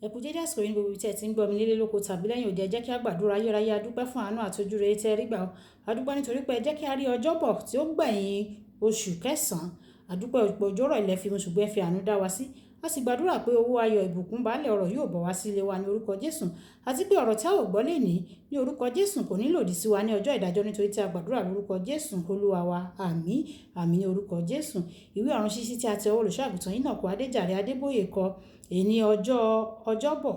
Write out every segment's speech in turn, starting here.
Ẹ kú dédé àsìkò yìí ní gbogbo ibi tí ẹ ti ń gbọ́ mi nílé lóko tàbí lẹ́yìn odi. Ẹ jẹ́ kí a gbàdúrà. Ayérayé, a dúpẹ́ fún àánú àti ojú rere tí ẹ rí gbà. A dúpẹ́ nítorí pé ẹ jẹ́ kí a rí Ọjọ́bọ̀ tí ó gbẹ̀yìn oṣù kẹsàn-án. A dúpẹ́ pé òjò rọ̀, ilẹ̀ fi mu, ṣùgbọ́n ẹ fi àánú dá wa sí. A sì gbàdúrà pé owó ayọ̀, ìbùkún, baálẹ̀ ọ̀rọ̀ yóò bọ̀ wá sí ilé wa ní orúkọ Jésù. Àti pé ọ̀rọ̀ tí a ò gbọ́ lénìí ní orúkọ Jésù kò ní lòdì sí wa ní ọjọ́ ìdájọ́, nítorí tí a gbàdúrà lórúkọ Jésù Olúwa wa. Àmín, àmín ní orúkọ Jésù. Ìwé ọ̀run ṣíṣí tí a ti ọwọ́ olùṣọ́-àgùntàn Enoch Adéjàre Adébóyè kọ. Èní ọjọ́ Ọjọ́bọ̀,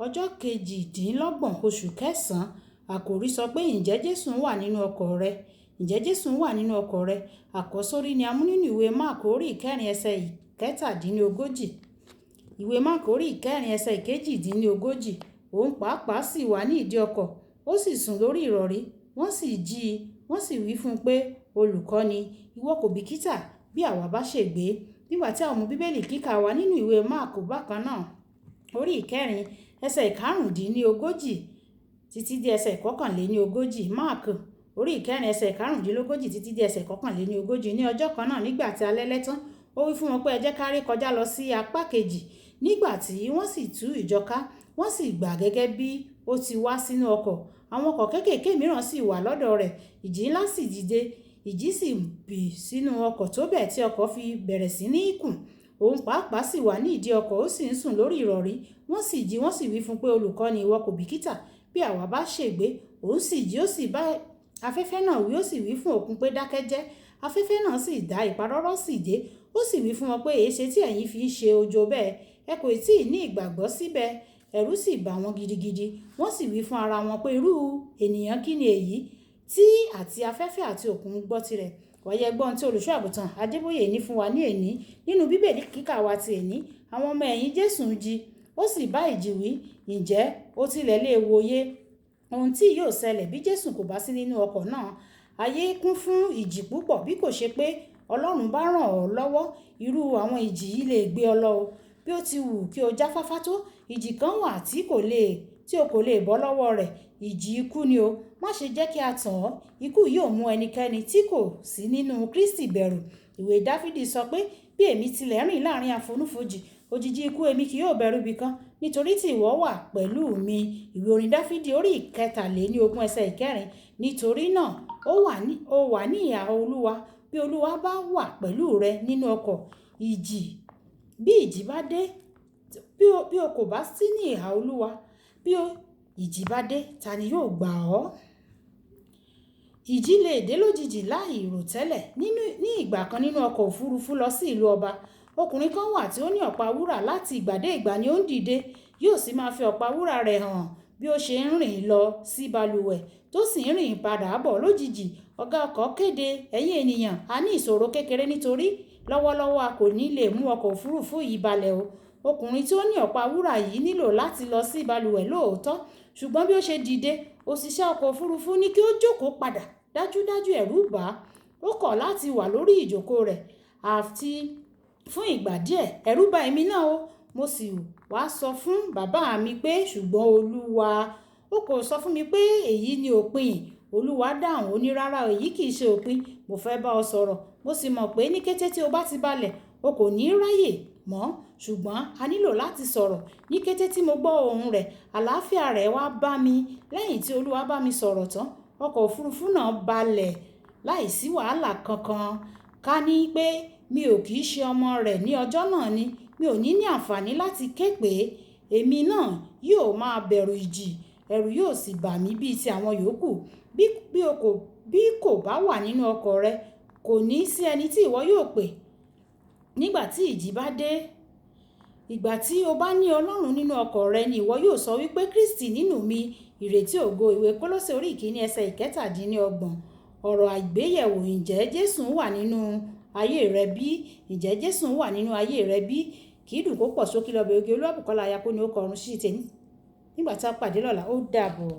ọjọ́ 28 oṣù kẹsàn-án. Àkòrí sọ pé, "Ǹjẹ́ Jésù wà nínú ọkọ̀ rẹ?" Ǹjẹ́ Jésù wà nínú ọkọ̀ rẹ? Àkọ́sórí ni a mú nínú ìwé Máàkù orí 4 ẹsẹ̀ 37. Ìwé Máàkù orí 4 ẹsẹ̀ 38. Òun pàápàá sì wà ní ìdí ọkọ̀, ó sì sùn lórí ìrọ̀rí. Wọ́n sì jí i, wọ́n sì wí fún un pé, "Olùkọ́ni, ìwọ kò bìkítà bí àwa bá ṣègbé?" Nígbà tí a mú Bíbélì kíkà wa nínú ìwé Máàkù bákan náà, orí 4 ẹsẹ̀ 35 títí dé ẹsẹ̀ 41. Máàkù orí 4 ẹsẹ̀ 35 títí dé ẹsẹ̀ 41. Ní ọjọ́ kan náà, nígbà tí alẹ́ lẹ́ tán, ó wí fún wọn pé, "Ẹ jẹ́ ká ré kọjá lọ sí apá kejì." Nígbà tí wọ́n sì tú ìjọ ká, wọ́n sì gbà gẹ́gẹ́ bí ó ti wá sínú ọkọ̀. Àwọn ọkọ̀ kéékèèké mìíràn sì wà lọ́dọ̀ rẹ̀. Ìjì ńlá sì dìde, ìjì sì bì sínú ọkọ̀ tó bẹ́ẹ̀ tí ọkọ̀ fi bẹ̀rẹ̀ sí ní kùn. Òun pàápàá sì wà ní ìdí ọkọ̀, ó sì ń sùn lórí ìrọ̀rí. Wọ́n sì jí, wọ́n sì wí fún un pé, "Olùkọ́ni, ìwọ kò bìkítà bí àwa bá ṣègbé?" Òun sì jí, ó sì bá afẹ́fẹ́ náà wí, ó sì wí fún òkun pé, "Dákẹ́ jẹ́." Afẹ́fẹ́ náà sì dá, ìparọ́rọ́ sì dé. Ó sì wí fún wọn pé, "Èéṣe tí ẹ̀yin fi ṣe ojo bẹ́ẹ̀? Ẹ kò tí ì ní ìgbàgbọ́ síbẹ̀." Ẹ̀rù sì bà wọ́n gidigidi. Wọ́n sì wí fún ara wọn pé, "Irú ènìyàn kí ni èyí tí àti afẹ́fẹ́ àti òkun gbọ́ tirẹ̀?" Wàyí, ẹ gbọ́ ohun tí olùṣọ́ àgùntàn Adébóyè ní fún wa ní èní nínú Bíbélì kíkà wa ti èní. Àwọn ọmọ ẹ̀yìn Jésù jí, ó sì bá ìjì wí. Ǹjẹ́ ó tilẹ̀ lè wòye ohun tí yóò ṣẹlẹ̀ bí Jésù kò bá sí nínú ọkọ̀ náà? Ayé kún fún ìjì púpọ̀. Bí kò ṣe pé Ọlọ́run bá ràn ọ́ lọ́wọ́, irú àwọn ìjì yìí lè gbé ọ lọ o. Bí ó ti wù kí o jáfáfá tó, ìjì kan wà tí o kò lè bọ́ lọ́wọ́ rẹ̀. Ìjì ikú ni o. Má ṣe jẹ́ kí a tàn ọ́. Ikú yóò mú ẹnikẹ́ni tí kò sí nínú Kristi bẹ̀rù. Ìwé Dáfídì sọ pé, "Bí èmi tilẹ̀ rìn láàrin àfonúfojì, òjìji ikú, èmi kì yóò bẹ̀rù ibìkan, nítorí tí ìwọ wà pẹ̀lú mi." Ìwé orin Dáfídì orí 23 ẹsẹ̀ 4. Nítorí náà, ó wà ní ìhà Olúwa. Bí Olúwa bá wà pẹ̀lú rẹ nínú ọkọ̀ ìjì, bí ìjì bá dé, bí o kò bá sí ní ìhà Olúwa, bí ìjì bá dé, ta ni yóò gbà ọ́? Ìjì lè dé lójijì láì rò tẹ́lẹ̀. Ní ìgbà kan, nínú ọkọ̀ òfurufú lọ sí ìlú ọba, ọkùnrin kan wà tí ó ní ọ̀pá wúrà. Láti ìgbà dé ìgbà ni ó ń dìde, yóò sì máa fi ọ̀pá wúrà rẹ̀ hàn bí ó ṣe ń rìn lọ sí balùwẹ̀ tó sì ń rìn padà bọ̀. Lójijì, ọ̀gá ọkọ̀ kéde, "Ẹ̀yin ènìyàn, a ní ìṣòro kékeré, nítorí lọ́wọ́lọ́wọ́ a kò ní lè mú ọkọ̀ òfurufú yìí balẹ̀ o." Ọkùnrin tí ó ní ọ̀pá wúrà yìí nílò láti lọ sí balùwẹ̀ lóòótọ́, ṣùgbọ́n bí ó ṣe dìde, òṣìṣẹ́ ọkọ̀ òfurufú ní kí ó jókòó padà. Dájúdájú, ẹ̀rù bà á. Ó kọ̀ láti wà lórí ìjókòó rẹ̀ àti fún ìgbà díẹ̀. Ẹ̀rù bà èmi náà o. Mo sì wá sọ fún bàbá mi pé, "Ṣùgbọ́n Olúwa, ó kò sọ fún mi pé èyí ni òpin." Olúwa dáhùn, ó ní, "Rárá, èyí kì í ṣe òpin. Mo fẹ́ bá ọ sọ̀rọ̀. Mo sì mọ̀ pé ní kété tí o bá ti balẹ̀, o kò ní ráyè mọ́. Ṣùgbọ́n a nílò láti sọ̀rọ̀." Ní kété tí mo gbọ́ ohùn rẹ̀, àlàáfíà rẹ̀ wá bá mi. Lẹ́yìn tí Olúwa bá mi sọ̀rọ̀ tán, ọkọ̀ òfurufú náà balẹ̀ láìsí wàhálà kankan. Ká ní pé mi ò kì í ṣe ọmọ rẹ̀ ní ọjọ́ náà ni, mi ò ní ní àǹfààní láti ké pé. Èmi náà yóò máa bẹ̀rù ìjì, ẹ̀rù yóò sì bà mí bí ti àwọn yòókù. Bí kò bá wà nínú ọkọ̀ rẹ, kò ní sí ẹni tí ìwọ yóò pè nígbà tí ìjì bá dé. Ìgbà tí o bá ní Ọlọ́run nínú ọkọ̀ rẹ ni ìwọ yóò sọ wípé, "Kristi nínú mi, ìrètí ògo." Ìwé Kólósè orí 1 ẹsẹ̀ 27. Ọ̀rọ̀ àgbéyẹ̀wò: Ǹjẹ́ Jésù wà nínú ayé rẹ bí? Ǹjẹ́ Jésù wà nínú ayé rẹ bí? Kì í dùn kó pọ̀, sókí lọ́bẹ̀ oge. Olúwabùkọ́lá Ayako ni ó kọ ọ̀run ṣíṣí tèmi. Nígbà tí a pàdé lọ́la, ó dàbọ̀.